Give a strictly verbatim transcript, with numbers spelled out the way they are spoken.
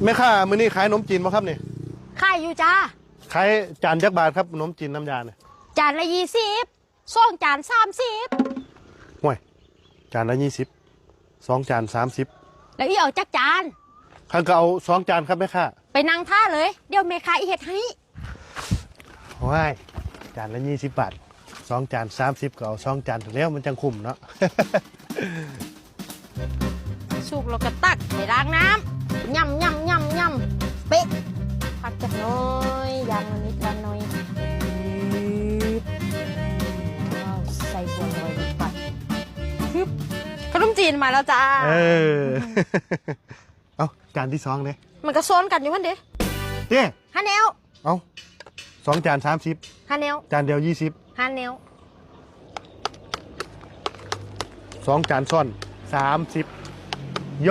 แม่ค้ามื้อนี้ขายขนมจีนบ่ครับนี่ ขายอยู่จ้า ขายจานจักบาทครับขนมจีนน้ำยาเนี่ย จานละยี่สิบ สองจานสามสิบ ห่วยจานละยี่สิบ สองจานสามสิบ แล้วอีเอาจักจาน คันก็เอาสองจานครับแม่ค้า ไปนั่งท่าเลย เดี๋ยวแม่ค้าอีเฮ็ดให้ ว้ายจานละยี่สิบบาท สองจานสามสิบก็เอาสองจานแล้วมันจังคุ้มเนาะ สุกแล้วก็ตักไปล้างน้ำย่ำย่ำย่ำย่ำเป๊ะ ผักจักหน้อยอย่างละนิดละหน้อย ว้าว ใส่บัวลอยลงไปฮึบขนมจีนมาแล้วจ้า เออ เอาจานที่สองเลย มันก็โซนกันอยู่พันเด้ เด้ ฮาแนว เอาสองจานสามสิบ ฮาแนว จานเดียวยี่สิบ ฮาแนว สองจานซ้อนสามสิบโย